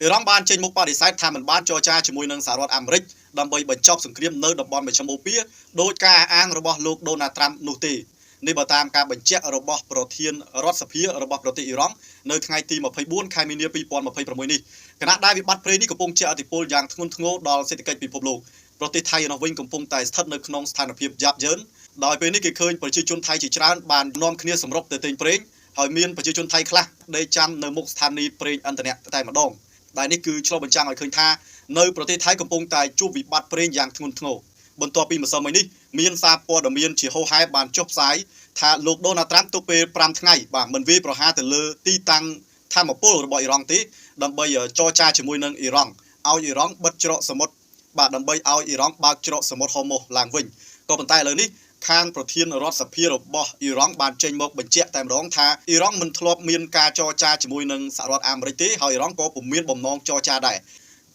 អ៊ីរ៉ង់បានចេញមុខបដិសេធថាមិនបានចរចាជាមួយនឹងសហរដ្ឋអាមេរិកដើម្បីបញ្ចប់សង្គ្រាមនៅតំបន់មជ្ឈិមបូព៌ាដោយការអះអាងរបស់លោកដូណាល់ត្រាំនោះទេនេះបើតាមការបញ្ជាក់របស់ប្រធានរដ្ឋសភារបស់ប្រទេសអ៊ីរ៉ង់នៅថ្ងៃទី24ខែមីនា2026នេះខណៈដែលវិបត្តិប្រេងនេះកំពុងជះឥទ្ធិពលយ៉ាងធ្ងន់ធ្ងរដល់សេដ្ឋកិច្ចពិភពលោកប្រទេសថៃឯណោះវិញកំពុងតែស្ថិតនៅក្នុងស្ថានភាពយ៉ាប់យ៉ឺនដោយពេលនេះគេឃើញប្រជាជនថៃជាច្រើនបាននាំគ្នាសម្រុកទៅទិញប្រេងហើយមានប្រជាជនថៃខ្លះដេកចាំនៅមុខស្ថានីយ៍ប្រេងឥន្ធនៈតែម្ដងដែលនេះគឺឆ្លុះបញ្ចាំងឲ្យឃើញថានៅប្រទេសថៃកំពុងតែជួបវិបត្តិប្រេងយ៉ាងធ្ងន់ធ្ងរបន្ទាប់ពីម្សិលមិញនេះមានសារព័ត៌មានជាហូរហែបានចុះផ្សាយថាលោកដូណាល់ត្រាំទុកពេល5ថ្ងៃបាទមិនវាយប្រហារទៅលើទីតាំងធម្មពលរបស់អ៊ីរ៉ង់ទេដើម្បីចរចាជាមួយនឹងអ៊ីរ៉ង់ឲ្យអ៊ីរ៉ង់បិទច្រកសមុទ្របាទដើម្បីឲ្យអ៊ីរ៉ង់បើកច្រកសមុទ្រហូម៉ូសឡើងវិញក៏ប៉ុន្តែឥឡូវនេះខាងប្រធានរដ្ឋសភារបស់អ៊ីរ៉ង់បានចេញមកបញ្ជាក់តែម្ដងថាអ៊ីរ៉ង់មិនធ្លាប់មានការចរចាជាមួយនឹងសហរដ្ឋអាមេរិកទេហើយអ៊ីរ៉ង់ក៏ពុំមានបំណងចរចាដែរ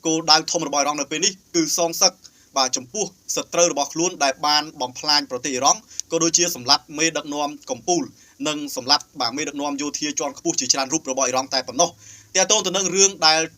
គោលដៅធំរបស់អ៊ីរ៉ង់នៅពេលនេះគឺសងសឹកបាទចំពោះសត្រូវរបស់ខ្លួនដែលបានបំផ្លាញប្រទេសអ៊ីរ៉ង់ក៏ដូចជាសម្លាប់មេដឹកនាំកម្ពុជានិងសម្លាប់បាទមេដឹកនាំយោធាជាន់ខ្ពស់ជាច្រើនរូបរបស់អ៊ីរ៉ង់តែប៉ុណ្ណោះទាក់ទងទៅនឹងរឿងដែ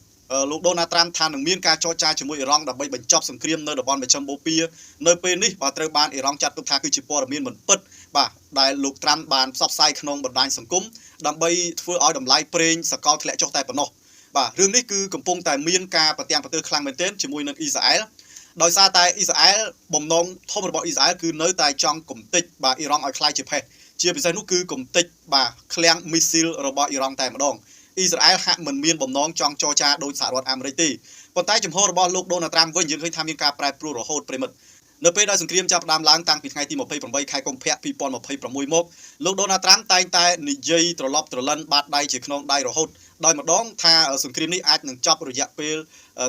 លលោកដូណាល់ត្រាំថានឹងមានការចរចាជាមួយអ៊ីរ៉ង់ដើម្បីបញ្ចប់សង្គ្រាមនៅតំបន់មជ្ឈិមបូព៌ានៅពេលនេះបាទត្រូវបានអ៊ីរ៉ង់ចាត់ទុកថាគឺជាព័ត៌មានមិនពិតបាទដែលលោកត្រាំបានផ្សព្វផ្សាយក្នុងបណ្ដាញសង្គមដើម្បីធ្វើឲ្យតម្លៃប្រេងសកលធ្លាក់ចុះតែប៉ុណ្ណោះបាទរឿងនេះគឺកំពុងតែមានការប្រទាំងប្រទើខ្លាំងមែនទែនជាមួយនឹងអ៊ីស្រាអែលដោយសារតែអ៊ីស្រាអែលបំណងធំរបស់អ៊ីស្រាអែលគឺនៅតែចង់កំទេចបាទអ៊ីរ៉ង់ឲ្យក្លាយជាផេះជាពិសេសនោះគឺកំទេចបាទឃ្លាំងមីស៊ីលរបស់អ៊ីរ៉ង់តែម្ដងអ៊ីស្រាអែលហាក់មិនមានបំណងចង់ចរចាដោយសហរដ្ឋអាមេរិកទេប៉ុន្តែជំហររបស់លោកដូណាល់ត្រាំវិញយើងឃើញថាមានការប្រែប្រួលរហូតប្រិមិត្តនៅពេលដែលសង្គ្រាមចាប់ផ្ដើមឡើងតាំងពីថ្ងៃទី28ខែកុម្ភៈ2026មកលោកដូណាល់ត្រាំតែងតែនិយាយត្រឡប់ត្រលិនបាតដៃជាខ្នងដៃរហូតដោយម្ដងថាសង្គ្រាមនេះអាចនឹងចប់រយៈពេល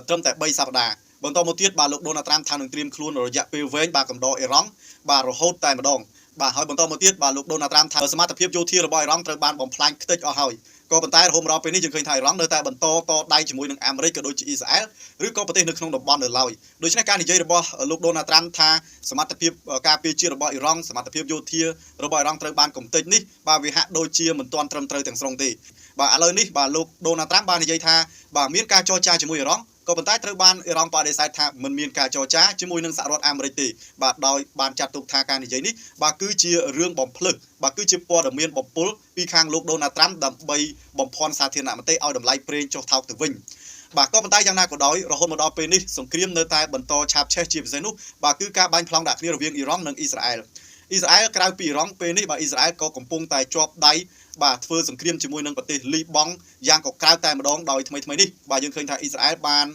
ត្រឹមតែ3សប្តាហ៍បន្តមកទៀតបាទលោកដូណាល់ត្រាំថានឹងត្រៀមខ្លួនរយៈពេលវែងបាទកំដរអ៊ីរ៉ង់បាទរហូតតែម្ដងបាទហើយបន្តមកទៀតបាទលោកដូណាល់ត្រាំថាសមត្ថភាពយោធារបស់អ៊ីរ៉ង់ត្រូវបានបំផ្លាញខ្ទេចអស់ហើយក៏ប៉ុន្តែរហូតមកដល់ពេលនេះយើងឃើញថាអ៊ីរ៉ង់នៅតែបន្តតដៃជាមួយនឹងអាមេរិកក៏ដូចជាអ៊ីស្រាអែលឬក៏ប្រទេសនៅក្នុងតំបន់នៅឡើយដូច្នេះការនិយាយរបស់លោកដូណាល់ត្រាំថាសមត្ថភាពការពារជាតិរបស់អ៊ីរ៉ង់សមត្ថភាពយោធារបស់អ៊ីរ៉ង់ត្រូវបានកំទេចនេះបាទវាហាក់ដូចជាមិនទាន់ត្រឹមត្រូវទាំងស្រុងទេបាទឥឡូវនេះបាទលោកដូណាល់ត្រាំបាននិយាយថាបាទមានការចរចាជាមួយអ៊ីរ៉ង់ក៏ប៉ុន្តែត្រូវបានអ៊ីរ៉ង់បដិសេធថាមិនមានការចរចាជាមួយនឹងសហរដ្ឋអាមេរិកទេបាទដោយបានចាត់ទុកថាការនិយាយនេះបាទគឺជារឿងបំភ្លឺបាទគឺជាព័ត៌មានបំពុលពីខាងលោកដូណាល់ត្រាំដើម្បីបំភាន់សាធារណមតិឲ្យតម្លៃប្រេងចុះថោកទៅវិញបាទក៏ប៉ុន្តែយ៉ាងណាក៏ដោយរហូតមកដល់ពេលនេះសង្គ្រាមនៅតែបន្តឆាបឆេះជាពិសេសនោះបាទគឺការបាញ់ប្លង់ដាក់គ្នារវាងអ៊ីរ៉ង់និងអ៊ីស្រាអែលអ៊ីស្រាអែលក្រៅពីអ៊ីរ៉ង់ពេលនេះបាទអ៊ីស្រាអែលក៏កំពុងតែជាប់ដៃបាទធ្វើសង្គ្រាមជាមួយនឹងប្រទេសលីបង់យ៉ាងកក្រើកតែម្ដងដោយថ្មីៗនេះបាទយើងឃើញថាអ៊ីស្រាអែលបា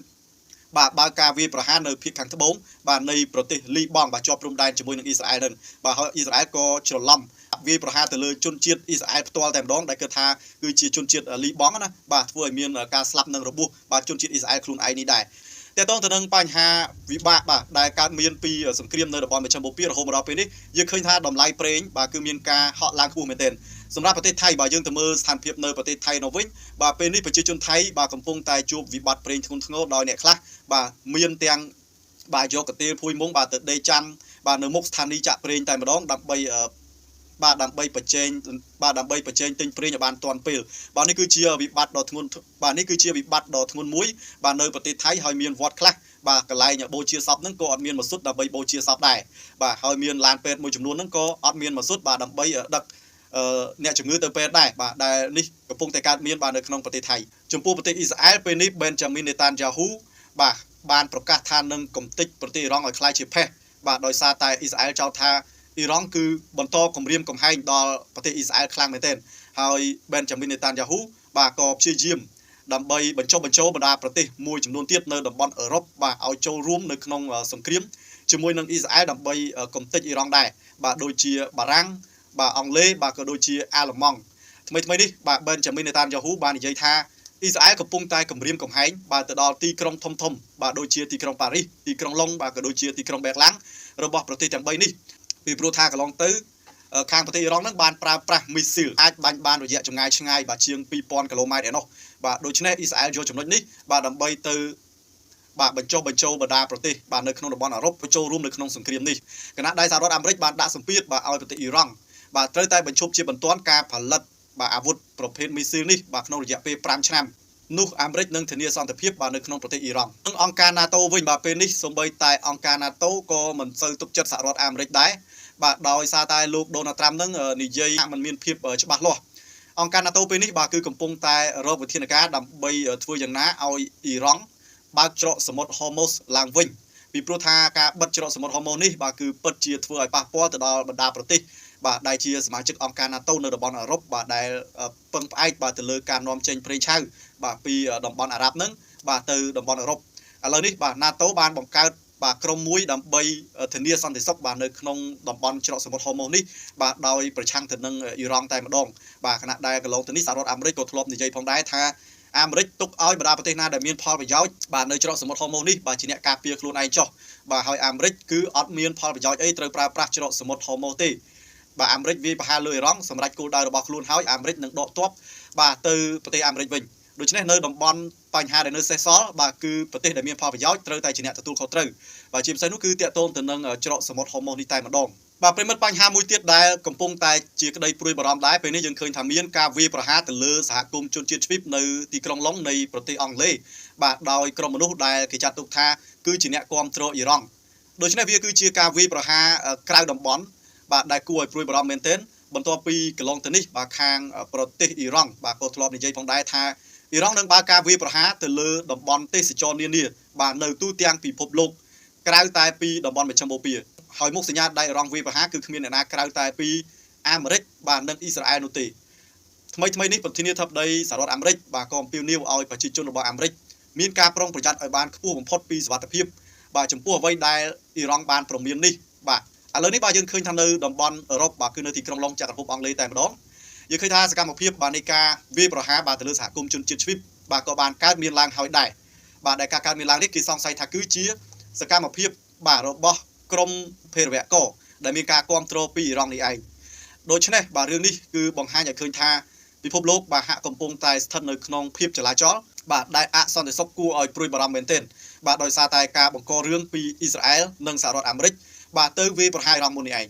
នបាទបើកការវាយប្រហារនៅភាគខាងត្បូងបាទនៃប្រទេសលីបង់បាទជាប់ព្រំដែនជាមួយនឹងអ៊ីស្រាអែលនឹងបាទហើយអ៊ីស្រាអែលក៏ច្រឡំវាយប្រហារទៅលើជនជាតិអ៊ីស្រាអែលផ្ទាល់តែម្ដងដែលគិតថាគឺជាជនជាតិលីបង់ណាបាទធ្វើឲ្យមានការស្លាប់និងរបួសបាទជនជាតិអ៊ីស្រាអែលខ្លួនឯងនេះដែរតើតងទៅនឹងបញ្ហាវិបាកបាទដែលកើតមានពីសង្គ្រាមនៅតំបន់មជ្ឈិមបូព៌ារហូតមកដល់ពេលនេះយើងឃើញថាតម្លៃប្រេងបាទគឺមានការហក់ឡើងខ្ពស់មែនទែនសម្រាប់ប្រទេសថៃបាទយើងទៅមើលស្ថានភាពនៅប្រទេសថៃនៅវិញបាទពេលនេះប្រជាជនថៃបាទកំពុងតែជួបវិបត្តិប្រេងធ្ងន់ធ្ងរដោយអ្នកខ្លះបាទមានទាំងបាទយកកាទៀលភួយមុងបាទទៅដេកចាំបាទនៅមុខស្ថានីយ៍ចាក់ប្រេងតែម្ដងដើម្បីបាទដើម្បីប្រជែងបាទដើម្បីប្រជែងទិញប្រេងឲ្យបានទាន់ពេលបាទនេះគឺជាវិបត្តិដ៏ធ្ងន់បាទនេះគឺជាវិបត្តិដ៏ធ្ងន់មួយបាទនៅប្រទេសថៃហើយមានវត្តខ្លះបាទកន្លែងបូជាសពហ្នឹងក៏អត់មានម៉ាស៊ូតដើម្បីបូជាសពដែរបាទហើយមានឡានពេទ្យមួយចំនួនហ្នឹងក៏អត់មានម៉ាស៊ូតបាទដើម្បីដឹកអ្នកជំងឺទៅពេទ្យដែរបាទដែលនេះកំពុងតែកើតមានបាទនៅក្នុងប្រទេសថៃចំពោះប្រទេសអ៊ីស្រាអែលពេលនេះបេនចាមីននេតានយ៉ាហ៊ូបាទបានប្រកាសថានឹងកំទេចប្រទេសអ៊ីរ៉ង់ឲ្យក្លាយជាផេះបាទដោយសារតែអ៊ីស្រាអែលចោទថាអ៊ីរ៉ង់គឺបន្តគំរាមកំហែងដល់ប្រទេសអ៊ីស្រាអែលខ្លាំងមែនទែនហើយបេនចាមីននេតានយ៉ាហ៊ូបាទក៏ព្យាយាមដើម្បីបញ្ចុះបញ្ចូលបណ្ដាប្រទេសមួយចំនួនទៀតនៅតំបន់អឺរ៉ុបបាទឲ្យចូលរួមនៅក្នុងសង្គ្រាមជាមួយនឹងអ៊ីស្រាអែលដើម្បីកំទេចអ៊ីរ៉ង់ដែរបាទដូចជាបារាំងបាទអង់គ្លេសបាទក៏ដូចជាអាល្លឺម៉ង់ថ្មីៗនេះបាទបេនចាមីននេតានយ៉ាហ៊ូបាននិយាយថាអ៊ីស្រាអែលកំពុងតែគំរាមកំហែងបាទទៅដល់ទីក្រុងធំៗបាទដូចជាទីក្រុងប៉ារីសទីក្រុងឡុងបាទក៏ដូចជាទីក្រុងបេក្លាំងរបស់ប្រទេសទាំង3នេះពីព្រោះថាកន្លងទៅខាងប្រទេសអ៊ីរ៉ង់នឹងបានប្រើប្រាស់មីស៊ីលអាចបាញ់បានរយៈចម្ងាយឆ្ងាយបាទជាង2000គីឡូម៉ែត្រឯណោះបាទដូច្នេះអ៊ីស្រាអែលយកចំណុចនេះបាទដើម្បីទៅបាទបញ្ចុះបញ្ចូលបណ្ដាប្រទេសបាទនៅក្នុងតំបន់អឺរ៉ុបចូលរួមនៅក្នុងសង្គ្រាមនេះខណៈដែលសហរដ្ឋអាមេរិកបានដាក់សម្ពាធបាទឲ្យប្រទេសអ៊ីរ៉ង់បាទត្រូវតែបញ្ឈប់ជាបន្ទាន់ការផលិតបាទអាវុធប្រភេទមីស៊ីលនេះបាទក្នុងរយៈពេល5ឆ្នាំ នោះអាមេរិកនឹងធានាសន្តិភាពបាទនៅក្នុងប្រទេសអ៊ីរ៉ង់និងអង្គការ NATO វិញបាទពេលនេះសូម្បីតែអង្គការ NATO ក៏មិនសូវទុកចិត្តសហរដ្ឋអាមេរិកដែរបាទដោយសារតែលោកដូណាល់ត្រាំនឹងនិយាយមិនមានភាពច្បាស់លាស់អង្គការ NATO ពេលនេះបាទគឺកំពុងតែរកវិធានការដើម្បីធ្វើយ៉ាងណាឲ្យអ៊ីរ៉ង់បើកច្រកសមុទ្រហូម៉ូសឡើងវិញពីព្រោះថាការបិទច្រកសមុទ្រហូម៉ូសនេះបាទគឺពិតជាធ្វើឲ្យប៉ះពាល់ទៅដល់បណ្ដាប្រទេសបាទដែលជាសមាជិកអង្គការ NATO នៅតំបន់អឺរ៉ុបបាទដែលពឹងផ្អែកបាទទៅលើការនាំចេញប្រេងឆៅបាទពីតំបន់អារ៉ាប់ហ្នឹងបាទទៅតំបន់អឺរ៉ុបឥឡូវនេះបាទ NATO បានបង្កើតបាទក្រុមមួយដើម្បីធានាសន្តិសុខបាទនៅក្នុងតំបន់ច្រកសមុទ្រហូម៉ូសនេះបាទដោយប្រឆាំងទៅនឹងអ៊ីរ៉ង់តែម្ដងបាទខណៈដែលកន្លងទៅនេះសហរដ្ឋអាមេរិកក៏ធ្លាប់និយាយផងដែរថាអាមេរិកទុកឲ្យបណ្ដាប្រទេសណាដែលមានផលប្រយោជន៍បាទនៅច្រកសមុទ្រហូម៉ូសនេះបាទជាអ្នកការពារខ្លួនឯងចុះបាទហើយអាមេរិកគឺអត់មានផលប្រយោជន៍អីត្រូវប្រើប្រាស់ច្រកសមុទ្រហូម៉ូសទេបាទអាមេរិកវាយប្រហារលើអ៊ីរ៉ង់សម្រាប់គោលដៅរបស់ខ្លួនហើយអាមេរិកនឹងដកទ័ពបាទទៅប្រទេសអាមេរិកវិញដូច្នេះនៅតំបន់បញ្ហាដែលនៅសេសសល់បាទគឺប្រទេសដែលមានផលប្រយោជន៍ត្រូវតែជាអ្នកទទួលខុសត្រូវបាទជាពិសេសនោះគឺតាក់ទងទៅនឹងច្រកសមុទ្រហូម៉ូសនេះតែម្ដងបាទប្រិមិត្តបញ្ហាមួយទៀតដែលកំពុងតែជាក្តីព្រួយបារម្ភដែរពេលនេះយើងឃើញថាមានការវាយប្រហារទៅលើសហគមន៍ជនជាតិជ្វីបនៅទីក្រុងឡុងនៃប្រទេសអង់គ្លេសបាទដោយក្រុមមនុស្សដែលគេចាត់ទុកថាគឺជាអ្នកគាំទ្រអ៊ីរ៉ង់ដូច្នេះវាគឺជាការវាយប្រហារក្រៅតំបន់បាទដែលគួរឲ្យព្រួយបារម្ភមែនទែនបន្ទាប់ពីកន្លងទៅនេះបាទខាងប្រទេសអ៊ីរ៉ង់បាទក៏ធ្លាប់និយាយផងដែរថាអ៊ីរ៉ង់នឹងបើកការវាយប្រហារទៅលើតំបន់ទេសចរនានាបាទនៅទូទាំងពិភពលោកក្រៅតែពីតំបន់មជ្ឈិមបូព៌ាហើយមុខសញ្ញាដែលអ៊ីរ៉ង់វាយប្រហារគឺគ្មានអ្នកណាក្រៅតែពីអាមេរិកបាទនិងអ៊ីស្រាអែលនោះទេថ្មីថ្មីនេះប្រធានាធិបតីសហរដ្ឋអាមេរិកបាទក៏អំពាវនាវឲ្យប្រជាជនរបស់អាមេរិកមានការប្រុងប្រយ័ត្នឲ្យបានខ្ពស់បំផុតពីសុវត្ថិភាពបាទចំពោះអ្វីដែលអ៊ីរ៉ង់បានព្រមាននេះបាទឥឡូវនេះបាទយើងឃើញថានៅតំបន់អឺរ៉ុបបាទគឺនៅទីក្រុងឡុងចក្រភពអង់គ្លេសតែម្ដងយើងឃើញថាសកម្មភាពបាទនៃការវាយប្រហារបាទទៅលើសហគមន៍ជនជាតិជ្វីបបាទក៏បានកើតមានឡើងហើយដែរបាទដែលការកើតមានឡើងនេះគេសង្ស័យថាគឺជាសកម្មភាពបាទរបស់ក្រុមភេរវករដែលមានការគ្រប់គ្រងពីអ៊ីរ៉ង់នេះឯងដូច្នេះបាទរឿងនេះគឺបង្ហាញឲ្យឃើញថាពិភពលោកបាទហាក់កំពុងតែស្ថិតនៅក្នុងភាពចលាចលបាទដែលអសន្តិសុខគួរឲ្យព្រួយបារម្ភមែនទែនបាទដោយសារតែការបង្ករឿងពីអ៊ីស្រាអែលនិងសហរដ្ឋអាមេរិកបាទទៅវាយប្រហារអ៊ីរ៉ង់មុននេះឯង